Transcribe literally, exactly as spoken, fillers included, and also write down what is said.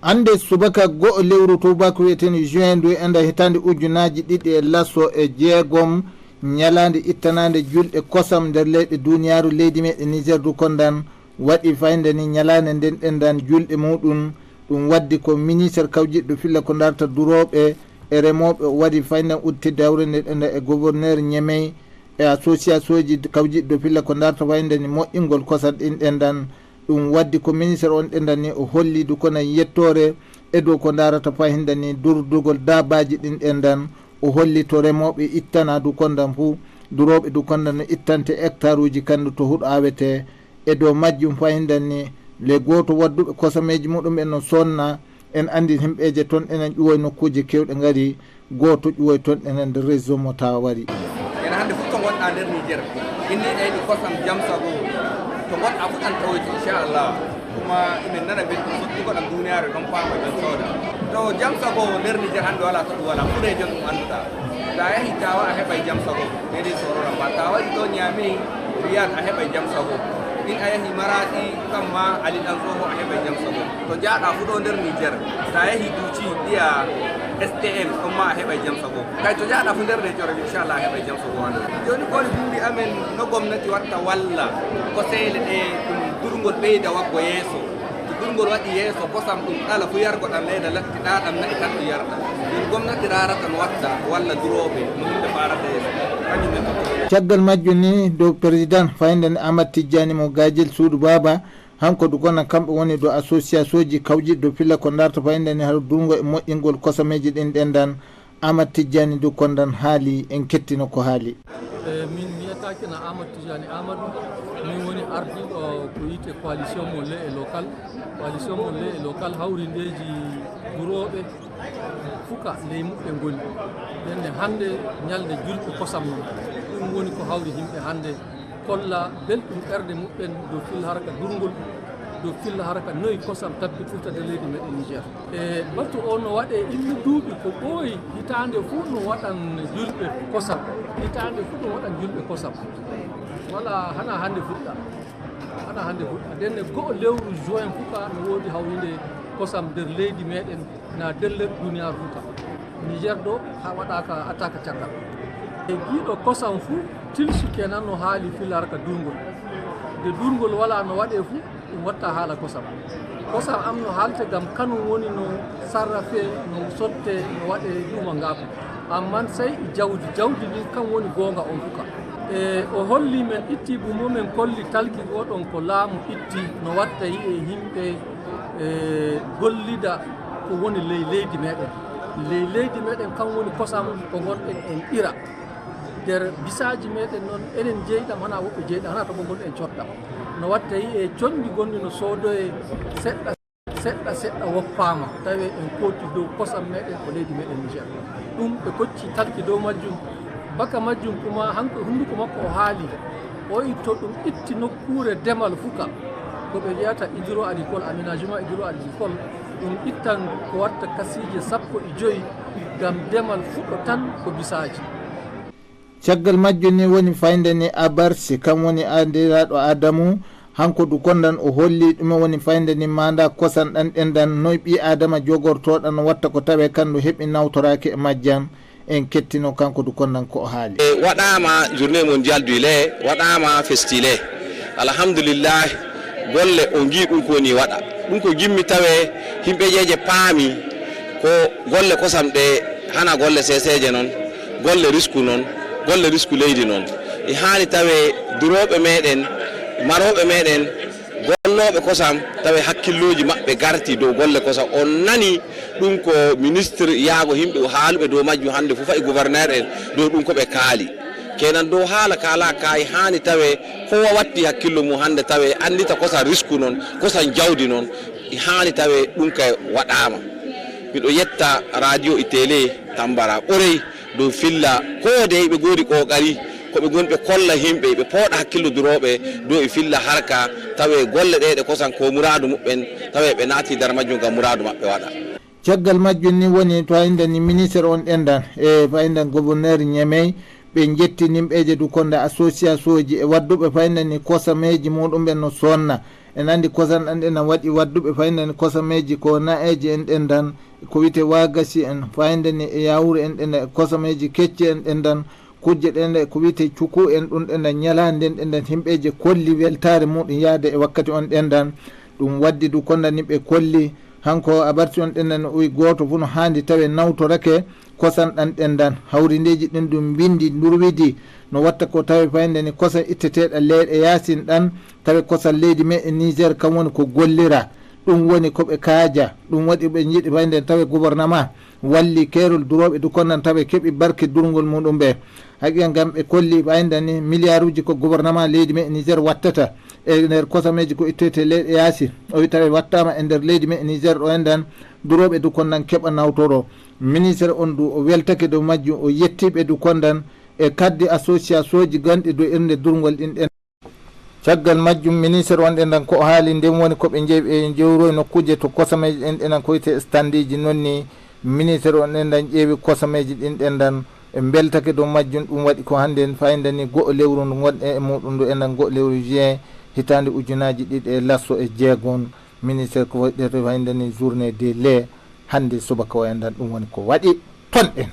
Annde subaka go'o lewru tuubaako wi'eteendi juin ndu enda hitaande ujunaaji ɗiɗi e laso e jeegom, ñalaande ittanaande julɗe kosam nder leyɗe duuniyaaru, leydi meɗen Niger du kondan waɗi fayda ni ñalaande nden ɗendan julɗe muɗum. Ɗum waddi ko ministre kawjiɗɗo filla ko darta durooɓe e remooɓe o waɗi fayda udditde dawre nde ɗendan e gouverneur Niamey e associationji kawjiɗɗo filla ko darta fayda ni moƴƴingol kosam ɗin ɗendan. Ɗum waddi ko ministre on ɗendan ni o holli du kono yettoore e dow ko darata fayda ni durdugol daabaaji ɗin ɗendan. O holli to remooɓe ittana du kondan fuu, durooɓe du kondan no ittante hectare uji kandu to huɗo awete. E dow majjum fayda ni le gooto wadduɓe kosameeji muɗum en no sonna. En anndi himɓeeje ton enen ƴuwoy nokkuuje keewɗe ngari, gooto ƴuwoy ton enen nder réseau mo tawa wari. Ene hannde fof to ngonɗa nder Niger, inniɗa e ɗi kosam jam sago, to ngonɗa fof ɗan tawoyte, inchallah. Kuma imin nana belɗum sottugo ɗam duniyaaru ɗon paama ɗon sooda. To jam sago nder Niger hannde wala to ɗum wala, fuɗe jon ɗum annduɗa. Ta yahi tawa a heɓay jam sago, daidai sorora ba ta waɗi ɗo Niamey, Riyad a heɓay jam sago. In a yahi Maraɗi, kam ma Ali ɗan tsoho a heɓay jam sago. To jaaɗa fu ɗo nder Niger, ta yahi Duci ɗiya S T M, ɗon ma a heɓay jam sago. Kay to jaaɗa fu nder Niger, inchallah a heɓay jam sago wano. Joni ko woni buuri amen no gomnati watta walla ko seele ɗe ɗum durngol ɓeyda waggo yeeso. To durngol waɗi yeeso kosam ɗum ɗala fu yargo ɗam leyda latti ɗa ɗam na'i tan ɗum yarda. Ɗum gomnati rarata no watta walla durooɓe no yimɓe faarata yeeso. Kañum en tokko. Caggal majjum ni dow président fayde ni Amat Tijjani mo Gajel Suudu Baaba, hanko du kono kamɓe woni dow associationji kawjiɗi dow filla ko darta fayde ni har durngol e moƴƴingol kosameji ɗin ɗendan. Amat Tijjani du kondan haali, en kettino ko haali. E min wiyata kena Amadou Tijani Amadou, min woni ardiɗo ko yite coalition mo le e local. Coalition mo le e local hawri ndeji durooɓe fuka ley muɓɓe ngoni. Nden hannde ñalnde julɓe kosam non. Ɗum woni ko hawri yimɓe hannde, kolla belɗum ɓerɗe muɓɓen dow fil harka durngol, dow fil harka noy kosam tabbitirta nder leydi meɗen Niger. E batu o no waɗe illa duuɓi ko ɓooyi, hitaande fuu no waɗan julɓe kosam, hitaande fuu no waɗan julɓe kosam. Wala hana hannde fuɗɗa, hana hannde fuɗɗa. Ndenne go'o lewru juin fuka no woodi hawrinde kosam nder leydi meɗen na nder duniyaaru fuka. Niger ɗo ha waɗaka attaque caggal. E giiɗo kosam fuu tilsi kenan no haali fil harka durngol. Nde durngol wala no waɗe fuu, ɗum watta haala kosam. Kosam am no haalte ngam kanum woni no sarrafe, no sotte, no waɗe duuma ngaaku. Amman sey e jawdi, jawdi ndin kan woni goonga on fuka. E o holli men itti bumo men kolli talki oɗon ko laamu itti no watta yi'e yimɓe e gollida ko woni ley leydi meɗen. Ley leydi meɗen kan woni kosam ko ngonɗen en ɓira. Nder bisaaji meɗen noon, enen jeyɗam, hana woɓɓe jeyɗam, hana to ko ngonɗen cottam. No watta yi'e conndi gonɗi no soodoye seɗɗa, seɗɗa, seɗɗa woppaama, tawi en kooti dow kosam meɗen ko leydi meɗen Niger. Ɗum ɓe kocci talki dow majjum. Baka majjum kuma, hanko hunnduko makko o haali. O itto ɗum itti nokkuure demal fuka. Ko ɓe wiyata hydro-agricole, aménagement hydro-agricole. Ɗum ittan ko watta kasiije sappo e joyi ngam demal fuɗɗo tan ko bisaaji. Caggal majjum ni woni fayde ni Abarsi, kam woni andiraaɗo Adamu, hanko du kondan o holli ɗume woni fayde ni manda kosan ɗan ɗendan, noy ɓi Adama jogortoɗan no watta ko tawe kandu heɓi nawtoraaki e majjan. En kettino kanko du kondan ko o haali. E waɗaama journée mondiale du lait, waɗaama festi lait. Alhamdulillah, golle o ngi ɗum ko woni waɗa. Ɗum ko gimmi tawe himɓe jeeje paami ko golle kosam ɗe hana golle seeseeje noon, golle risku noon, golle risku leydi noon. E haani tawe durooɓe meɗen, marooɓe meɗen, gollooɓe kosam, tawe hakkillooji maɓɓe garti dow golle kosam. On nani ɗum ko ministre yaago himɓe o haaluɓe dow majjum hannde fof fayi gouverneur en dow ɗum ko ɓe kaali. Kenan dow haala kaala kaay haani tawe kowa watti hakkillo mum hannde tawe anndita kosan risku noon, kosan jawdi noon, haani tawe ɗum kay waɗaama. Miɗo yetta radio e télé Tambara ɓorey dow filla koode ɓe goodi ƙoƙari ko ɓe ngoni ɓe kolla himɓe ɓe pooɗa hakkillo durooɓe dow e filla harka tawe golle ɗe ɗe kosan ko muraadu muɓɓen tawe ɓe naati nder majjum ngam muraadu maɓɓe waɗa. Caggal majjum ni woni to innde ni ministre on ɗendan e fayndan gouverneur Niamey Ɓe njetti nimɓeeje du konda associationji e wadduɓe fayndani kosameeji muɗumɓe no sonna. En anndi kosan ɗan ɗen na waɗi wadduɓe fayndani kosameeji ko na'eeje en ɗen dan, ko wiyte wagasi en, fayndani e yawure en ɗen, kosameeji kecce en ɗen dan, kujje ɗen ɗe ko wiyte cuku en ɗun ɗen dan, ñalaande nden ɗen dan, himɓeeje kolli weltaare muɗum yaade e wakkati on ɗen dan. Ɗum waddi du konda ni ɓe kolli hanko abarti on ɗen dan, uwi gooto fu no haandi tawe nawtorake kosan ɗan ɗen dan. Hawrindeeji ɗin ɗum mbindi ndurwidi no watta ko tawe fayndani kosan itteteeɗa leyɗe yaasin ɗan, tawe kosan leydi me e Niger kan woni ko gollira. Ɗum woni ko ɓe kaaja. Ɗum waɗi ɓe njiɗi fayndani tawe gouvernement walli keerol durooɓe du kondan tawe keɓi barke durngol muɗum ɓe. Haqiqa ngam ɓe kolli fayndani miliyaaruuji ko gouvernement leydi me e Niger wattata e nder kosameeji ko ittete leyɗe yaasi. O wi tawe wattaama e nder leydi me e Niger ɗo en dan durooɓe du kondan keɓa nawtoro. Ministre on du o weltake dow majjum, o yetti ɓe du kondan e kaddi associationji ganɗi dow ernde durngol ɗin ɗen. Caggal majjum, ministre on ɗen dan ko o haali nden woni ko ɓe jeewi e jewroy nokkuje to kosameeji ɗen ɗen dan ko wiyte standeeji non ni. Ministre on ɗen dan ƴeewi kosameeji ɗin ɗen dan ɓe mbeltake dow majjum. Ɗum waɗi ko hannden fayda ni go'o lewru ndu ngonɗen e muɗum ndu en dan go'o lewru juin hitaande ujunaaji ɗiɗi e lasso e jeegon. Ministre ko waɗete fayda ni journée des laits hannde subaka o en dan ɗum woni ko waɗi ton ɗen.